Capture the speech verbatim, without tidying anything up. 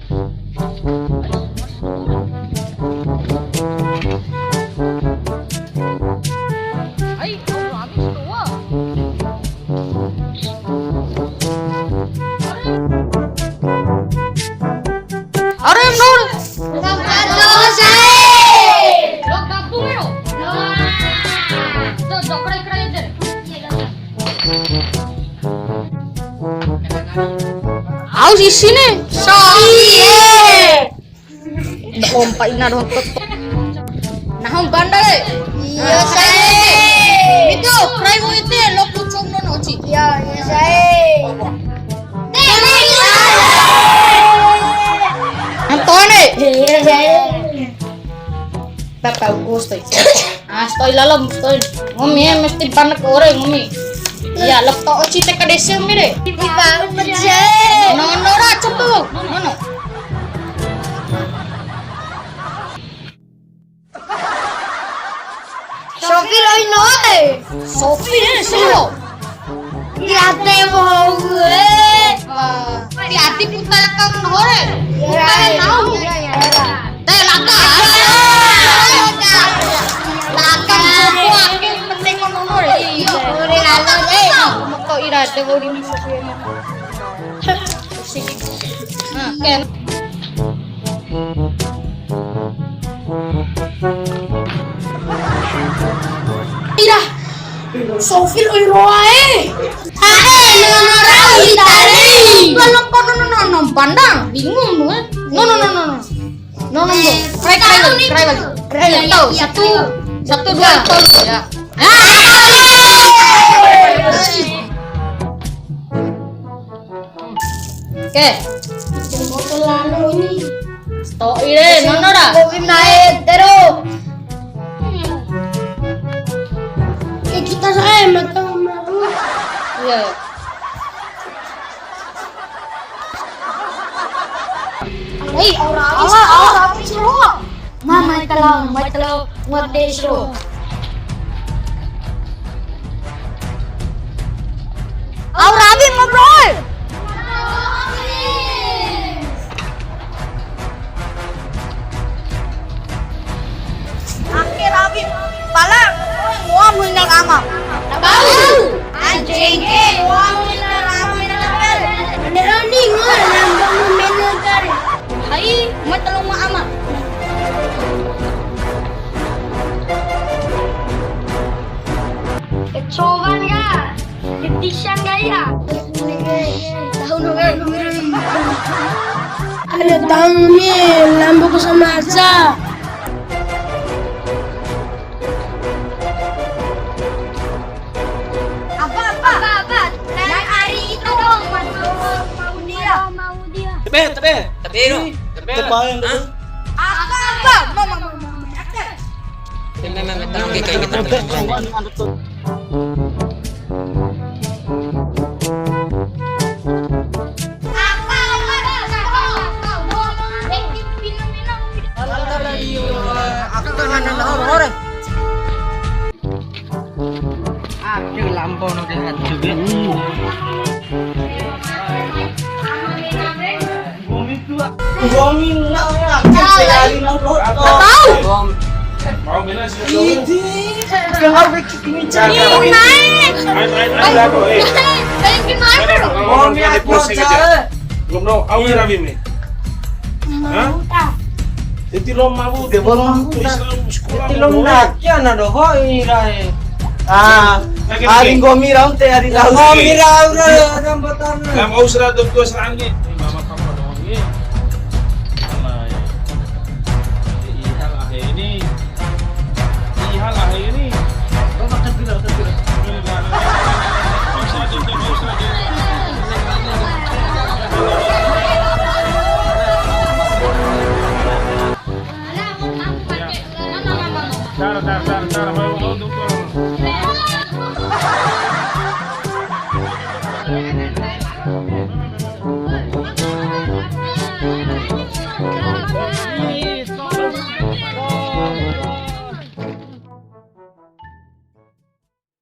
Ai, kau habis tua. Are, Nur. Dosa e. Lo kampung, Nur. Doa. Do, do, krai, krai, der. Au sisi ni. Sofi e. Ndak ompa ina doho toto. Nahu banda le. Iyo, sae. Itu, rai mu ite, lo kucung non oci. Iya, iya, sae. Nonton e. Iya, sae. Papa Augusto itu. Ah, stoi lalom, stoi. Nggomi e, mesti panek ore nggomi. Iya, laptop oci te kadese nggomi re. Di baru kerja. Nono ra, coba. Nono. Sofi lo ino e. Sofi e, siro. Ti ade mau gue. Ti ade putar ke nore. Putar nahu. Te laka. Laka semua ke penting nore. Ore lalo e. Moko ira te bodi ni Sofi. Nah, ken. Ira, Sofi lo iroa e. Ae, nono rau Itali. Belum kono nono nono pandang, bingung lu e. No no no no no. No no no. Try try lagi, try lagi. Try lagi. Tahu satu, satu dua tol ya. Ah! Oke. Motor lalu ini. Stoi re, nono ra. Kopi naik terus. Kayak kita saya mata malu. Iya. Hei, aura, aura, aura, aura. Mama, mai talo, mai talo, nguat dei sro. Au rawi ngobrol. Ake rawi pala ngoa muinal ama. Tahu. Anjing ke ngoa muinal ama. Neroni ngoa nambah mena kare. Hai, mai tolong ma ama. Kecoban ka? Ketisan ka ya? Tahu no kan? Ada tamu nih, lampu ku sama aja. Apa, apa? Apa, apa? Yang hari itu dong, Mas. Mau dia. Mau dia. Tebe, tebe. Tebe, no. Tebe. Tebe. Apa, apa? Mama, mama, mama. Apa? Tebe, mama, mama. Oke, oke, oke. Aku kan anak orang. Aduh, lampu no dia hati. Gomi na, aku cari nang keluar atau? Tahu. Ini naik. Naik, naik, naik, naik, eh. Naik, naik, naik. Gomi aku cari. Belum tahu, aku yang rabi nih. Hah? Jadi lo mau, dia mau tuh Islam sekolah. Jadi lo mau. Ndake ana doho irae. Ah, ari nggomi rau te ari rau. Nggomi rau ra, ra, ra, ra. Lah, mau seratus dua serandi. Mama kamu dong.